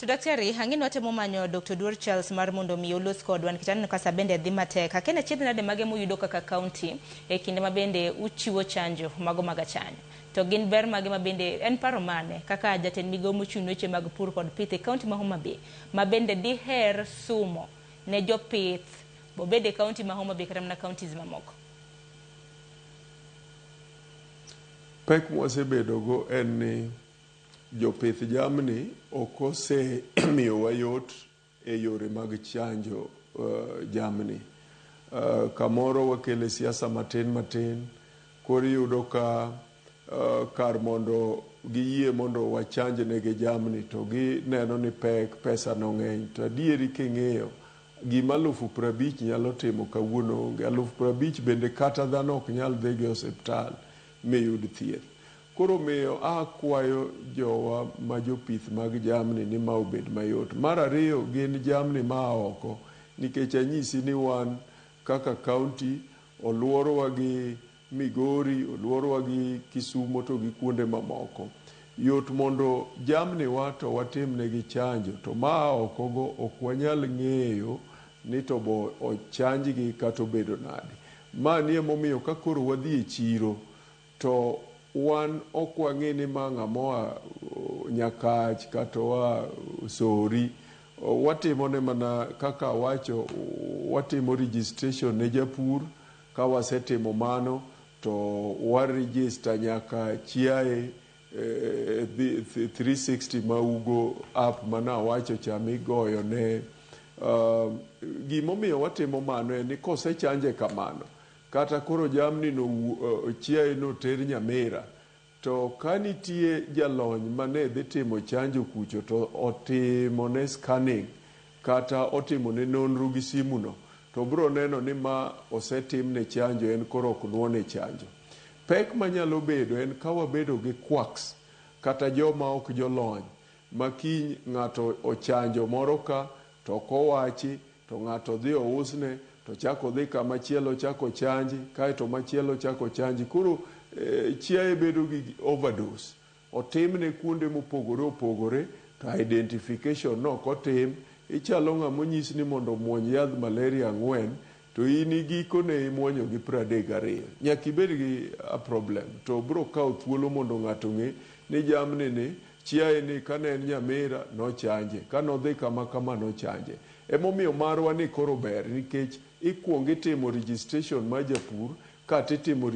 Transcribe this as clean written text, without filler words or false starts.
To daktari, ang'e ni watemo manyo Dr. Oduor Charles mar mondo mi olos kodwa nikech aneno ka sa bende dhi matek. Akia ni achiedh nade mage muyudo kaka county e kinde ma bende uchiwo chanjo mago mag achanyo. To gin ber mage ma bende en paro mane kaka jatend migao mochung' ne weche mag pur kod pith e county ma Homa Bay ma bende diher sumo ne jopith obed e county ma Homa Bay kata mana counties mamoko? Pek mwasebedogo en ni jopith jamni ok osemiyowa yot e yore mag chanjo jamni. Kamoro wakele siasa matin matin, koro iyudo ka kar mondo giyie mondo wachanj negi jamni to gineno ni pek, pesa no ng'eny. To adieri king'iyo, gima 50,000 nyalo timo kawuono onge. 50,000 bende kata dhano ok nyal dhi go e osiptal miyud thieth. Koro omiyo akwayo jowa ma jopith mag jamni ni ma obed mayot. Mar ariyo gin jamni maa oko, nikech anyisi ni wan kaka county oluorwa gi Migori, oluorwa gi Kisumo to gi kuonde mamoko. Yot mondo jamni wa to watimnegi chanjo to maa oko go ok wanyal ng'eyo ni to bo ochanjgi kata obedo nade. Mani emomiyo ka koro wadhi e chiro to wan ok wang'i ni ma ng'ama oa Nyakach kata oa Sori. Watimone mana kaka awacho, watimo registration ne japur. Ka wasetimo mano to wa register nyaka chiaye 360 ma ugo app mane awacho cha migoyo ne. Gimomiyo watimo mano en ni kosechanje kamano, kata koro jamni no, chiaye no ter Nyamira, to ka nitie jalony mane dhi timo chanjo kucho to otimo ne scanning kata otimo ne nonro gi simu no, to bro neno ni ma osetimne chanjo, en koro ok nuone chanjo. Pek manyalo bedo en ka wabedo gi quacks kata joma ok jolony ma kiny ng'ato ochanjo moro ka to ok owachi, to ng'ato dhi ousne, to chako dhi kama chielo chako chanji, kaeto machielo chako chanji. Koro chiaye bedo gi overdose. Otimne kuonde mopogore opogore to identification no ok otim. Ichalo ng'ama onyis ni mondo omuony yadh malaria 4 to in gikone imuonyo gi 32. Nyaka ibed gi a problem. To bro kawo thuolo mondo ng'ato ong'e ni jamni ni, chiaye ni kane en Nyamira nochanje, kanodhi kama kama nochanje. Emomiyo marwa ni koro ber nikech ikuongo itimo registration mar japur kato itimo